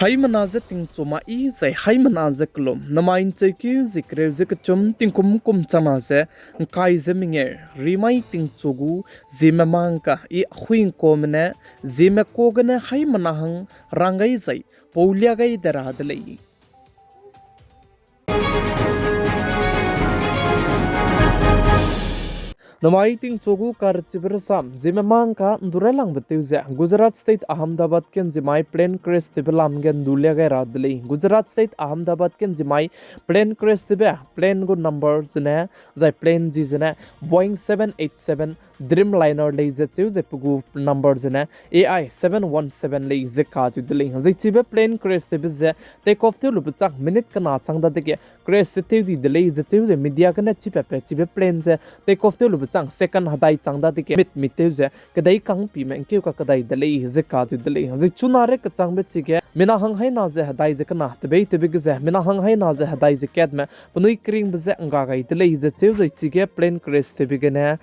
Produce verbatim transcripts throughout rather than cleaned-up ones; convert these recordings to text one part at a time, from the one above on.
Haimena ze tingchu ma i zai haimena ze kelum, namai ’ncheukeu zie kereu ze kechum tingkum kum changna ze ’ngkai ze mengeu, rimai tingchu gu Zeme mangka i Huingkuame ne, Zeme ka gene haimena hang rang gai zai paulia gai de ra de lei. Namai tingchu gu karchibe rasam, Zeme mangka ’ndu railangbe tew ze, Gujarat State Ahmedabad ge ’nzimai plane crash tewbe lam ge ’ndulia gai ra de lei. Gujarat State Ahmedabad ge ’nzimai plane crash tewbe, plane gu number zene, zai plane zi zene, Boeing seven eight seven Dreamliner lei ze cheu ze pe gu number zene, A I seven one seven lei ze kacheu de lei. Zai chibe plane crash tewbe ze take off tew lube chang minute kena chang dadege crash ze tew di de lei ze cheu ze media gene chipatbe chibe plane ze take off tew lube chang second hedai chang dadege mit mit tew ze kedei kangpime ’ngkeu kakedai de lei ze kacheu de lei. Zai chuna re kechangbe chige mina hang haina ze hedai ze kena, tebeitewbe ge ze mina hang haina ze hedai ze katme penui keringbe ze ’ngga gai de lei ze cheu zai chige plane crash tewbe gene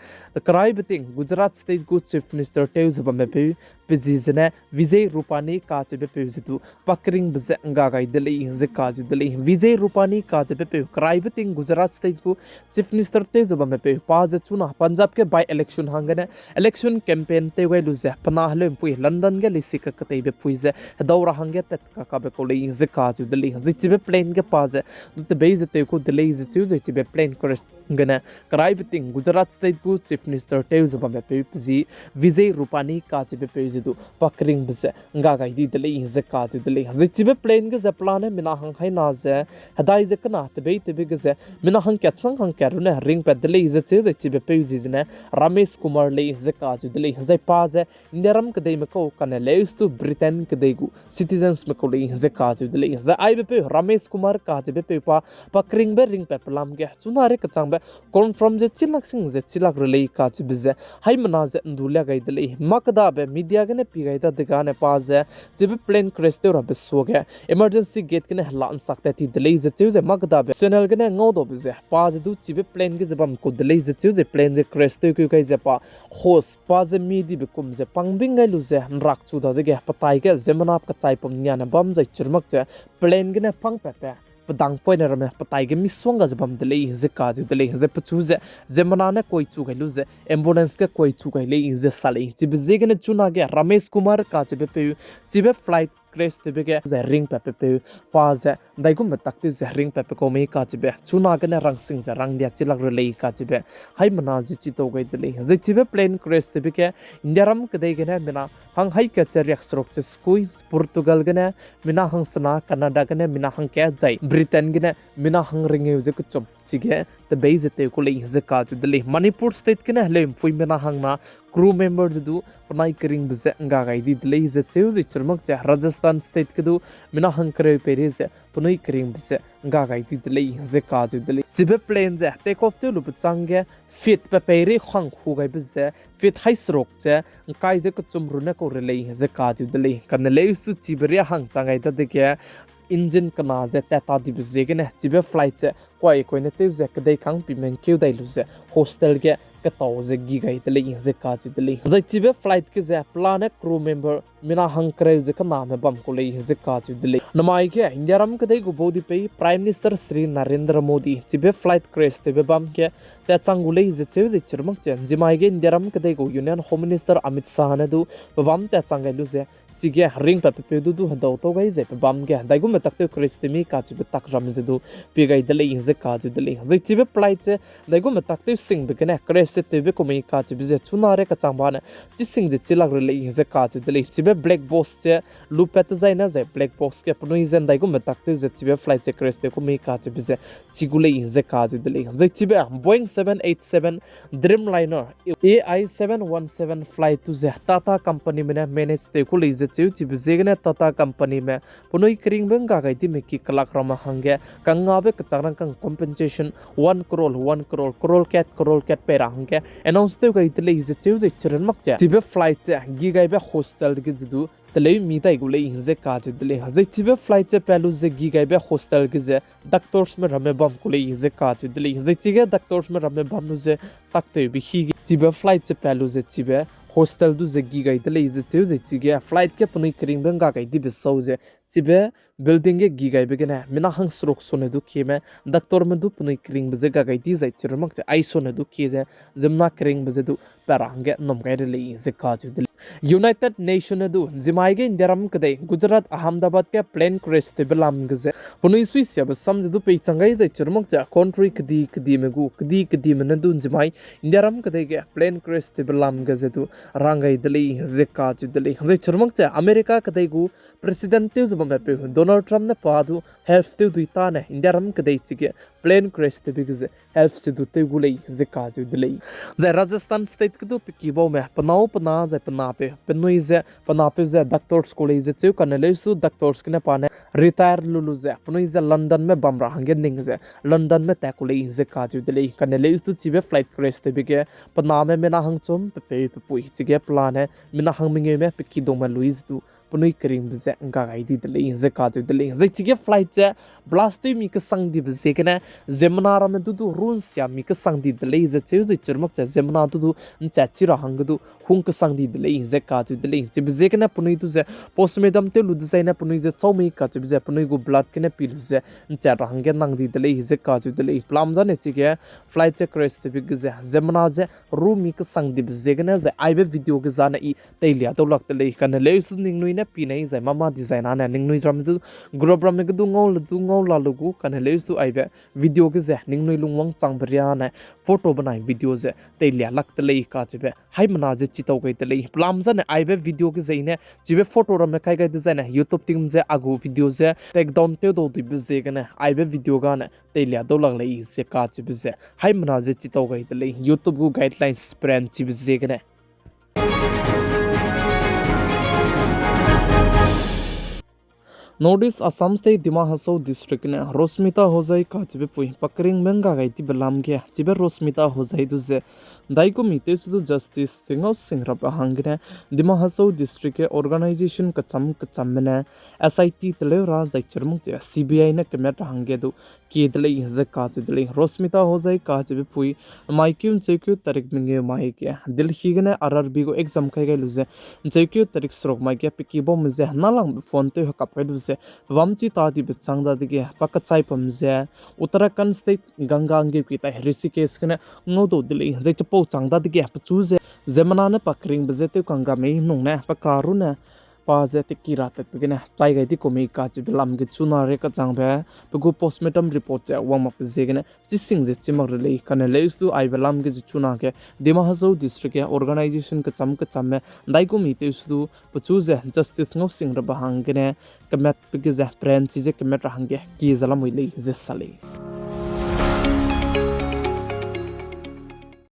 keraibe ting Gujarat State gu Chief Minister tew ze bambepeu, pe zi zene Vijay Rupani kacheubepeu ze du pa keringbe ze ’ngga gai de lei ze kacheu de lei. Vijay Rupani kacheubepeu keraibe ting Gujarat State gu Chief Minister tew ze bambepeu pa ze chuna Punjab ge by-election hanggene election campaign tew gai lu ze pe na heleu'mpui London ge leisi kaketeibe pui ze hedau ra hangge tat kakabe kau lei ze kacheu de lei. Zai chibe plane ge pa ze du tebei ze tew kau de lei ze cheu zai chibe plane crash gene keraibe ting Gujarat State gu Chief Minister tew ze bambepeu pe zi Vijay Rupani kacheubepeu ze du pa keringbe ze ’ngga gai di de lei ze kacheu de lei. Zai chibe plane ge ze pelane mina hang haina ze hedai ze kena, tebeitewbe ge ze mina hangkat sang hangkat rune ringpat de lei ze cheu zai chibe peu zi zene Ramesh Kumar lei ze kacheu de lei. Zai pa ze Indiaram kedeime kau kane leus tu Britain kedei gu citizensme kau lei ze kacheu de lei. Zai aibepeu Ramesh Kumar kacheubepeu pa pa keringbe ringpatbe lam ge chuna re kechangbe confirm ze chilak sing ze chilak re lei kacheube ze haimena ze ’ndulia gai de lei. Mâ kedabe media gene pi gai dadegane pa ze chibe plane crash tew rabe suage emergency gate gene hela ’nsak tat ti de lei ze cheu ze mâ kedabe channel gene ngaudaube ze pa ze du chibe plane ge ze bam kau de lei ze cheu ze plane ze crash tewkeu gai ze pa host pa ze mi dibe kum ze pangbing gai lu ze ’nrakchu dadege petai ge ziemmena kechaipum niane bam zai chirmak ze plane gene pangpatbe pedang poine ramme petai ge misuang ga ze bam de lei ze kacheu de lei. Zai pechu ze ziemmena ne kuaichu gai lu ze ambulance ge kuaichu gai lei ze sa lei. Chibe ziegene chunage Ramesh Kumar kacheubepeu chibe flight crash tewbe ge zai ringpatbepeu pa ze ’ndaigumbe tak tew ze ringpatbe kau mei kacheube chunagene rangsing ze ranglia chilak re lei kacheube haimena ze chitau gai de lei. Zai chibe plane crash tewbe ge Indiaram kedei gene mina hang haî kat ze riakseruk ze sekui, Portugal gene mina hang sena, Canada gene mina hangkat zai Britain gene mina hang rengeu ze kechum chige tebei ze tew kau lei ze kacheu de lei. Manipur State gene heleu'mpui mina hangna crew member ze du penai keringbe ze ’ngga gai di de lei ze cheu ze chirmak ze Rajasthan State ge du mina hang kereu peirei ze penui keringbe ze ’ngga gai di de lei ze kacheu de lei. Chibe plane ze take off tew lube changge feet pe peirei hang hu gaibe ze feet haî seruk ze ’ngkai ze kechum rune kau re lei ze kacheu de lei. Kane leus tu chibe ria hang chang gai dadege engine kena ze tat ta dibe ziegene chibe flight ze kuai kuaine tew ze kedei kangpime ’ngkeu dai lu ze hostel ge ketau ze gi gai de lei ze kacheu de lei. Zai chibe flight ge ze pelane crew member mina hang kereu ze kename bam kau lei ze kacheu de lei. Namai ge Indiaram kedei gu baudipei Prime Minister Shri Narendra Modi chibe flight crash tewbe bam ge tatchang gu lei ze cheu ze chirmak ze ’nzimai ge Indiaram kedei gu Union Home Minister Amit Shah ne du pe bam tatchang gai lu ze chige ringpatbepeu du du hedau tau gai ze pe bam ge ’ndaigumbe tak tew crash tew mi kacheube tak ramme ze du pie gai de lei ze kacheu de lei. Zai chibe flight ze ’ndaigumbe tak tew singbe gene crash ze tewbe kau mei kacheube ze chuna re kechangba ne chi sing ze chilak re lei ze kacheu de lei. Chibe black box ze lupat dezaine zai black box ge penui ze ’ndaigumbe tak tew ze chibe flight ze crash tew kau mei kacheube ze chi gu lei ze kacheu de lei. Zai chibe Boeing seven eight seven Dreamliner A I seven one seven flight du ze Tata Companyme ne manage tew kau lei ze cheu chibe ziegene Tata Companyme penui keringbe ’ngga gai dime ki kelak ramme hangge kangngabe kechak rangkâng compensation one crore, one crore, crore kat, crore kat pei ra hangge announce tew gai de lei ze cheu ze chirun mak ze chibe flight ze gi gaibe hostel ge ze du teleu mi dai gu lei ze kacheu de lei. Zai chibe flight ze pa lu ze gi gaibe hostel ge ze doctorsme ramme bam kau lei ze kacheu de lei. Zai chige doctorsme ramme bam lu ze taktewbe hige chibe flight ze pa lu ze chibe hostel du ze gi gai de lei ze cheu ze chige flight ge penui keringbe ’ngga gai dibe sau ze Chibe building ge gi gaibe gene mina hangseruk sone du kieme, doctorme du penui keringbe je ga gai di zai chirumak ze ai sone du kie ze, ziemmena keringbe je du pe ra hangge nnum gai re lei ze kacheu de lei. United Nation ne du nzimai ge Indiaram kedei Gujarat Ahmedabad ge plane crash tewbe lam ge ze penui suisiabe sam ze du peichang gai zai chirumak ze country kedi kedime gu kedi kedime ne du nzimai Indiaram kedei ge plane crash tewbe lam ge ze du rang gai de lei ze kacheu de lei. Zai chirumak ze America kedei gu President tew ze bambepeu Donald Trump ne pa du help tew dui tane Indiaram kedei chige plane crash tewbe ge ze help se du tew gu lei ze kacheu de lei. Zai Rajasthan State ge du pe ki baume penâu pena zai penapeu penui ze penapeu ze doctors ku lei ze cheu kane leusu doctors gene pa ne retire lu lu ze penui ze Londonme bam ra hangge ning ze Londonme tat ku lei ze kacheu de lei. Kane leusu chibe flight crash tewbe ge pename mina hangchum pe peu pe pui chige pelane mina hang mengeume pe kidungme lui ze du penui keringbe je ngga gai di de lei ze kacheu de lei. Zai chige flight ze blast tew mi kesang dibe ziegene ziemmena ramme du du runsia mi kesang di de lei ze cheu zai chirumak ze ziemmena du du nchat chi ra hangge du hung kesang di de lei ze kacheu de lei. Chibe ziegene penui du ze postmortem tew lu dezaine penui ze chau mei kacheube ze penui gu blood gene pi lu ze nchat ra hangge nang di de lei ze kacheu de lei. Pelam zane chige flight ze crash tewbe ge ze ziemmena ze ru mi kesang dibe ziegene zai aibe video ge zane i teilia dau lak de lei. Kane leusu ningnui ne pi nei zai mama design ane ningnui ramme du group ramme ge du ngau le du ngau la lu gu kane leusu aibe video ge ze ningnui lungwang changbe riane photo benai video ze teilia lak de lei kacheube haimena ze chitau gai de lei. Pelam zane aibe video ge ze i ne chibe photo ramme kai gai dezaine YouTube team ze a gu video ze take down tew dau duibe ziegene aibe video gane teilia dau lak lei ze kacheube ze haimena ze chitau gai de lei. YouTube gu guidelines peranchibe ziegene North East Assam State Dima Hasao District ne Rosmita Hojai kacheube pui pa keringbe ngga gai dibe lam ge chibe Rosmita Hojai du ze ndaigumi tewse du justice ze ngau sing rabe hanggene Dima Hasao District ge organisation kecham kechamme ne S I T teleu ra zai chirumak ze C B I ne kemat ra hangge du kie de lei ze kacheu de lei. Rosmita Hojai kacheube pui mai keu ncheukeu tarik mengeu mai ge Delhi gene R R B gu exam kai gai lu ze ncheukeu tarik seruk mai ge pe ki baume ze nalangbe phone tew hekap kai lu ze pebam chi ta dibe chang dadege pa kechai pam ze Uttarakhand State Ganga nggeuki tai Rishikesh gene ngau dau de lei. Zai chipau chang dadege pechu ze ziemmena ne pa keringbe je tew kangga mei nung ne pe karune pa ze teki ra tatbe gene chai gai di ku mei kacheube lam ge chuna re kachangbe pe gu postmortem report ze wang makbe ziegene chising ze chi mak re lei. Kane leusu du aibe lam ge ze chuna ge Dima Hasao District ge organisation kecham kechamme ndaigumi tewse du pechu ze justice ngau sing rabe hanggene kematbe ge ze peranchi ze kemat ra hangge kie ze lamui lei ze sa lei.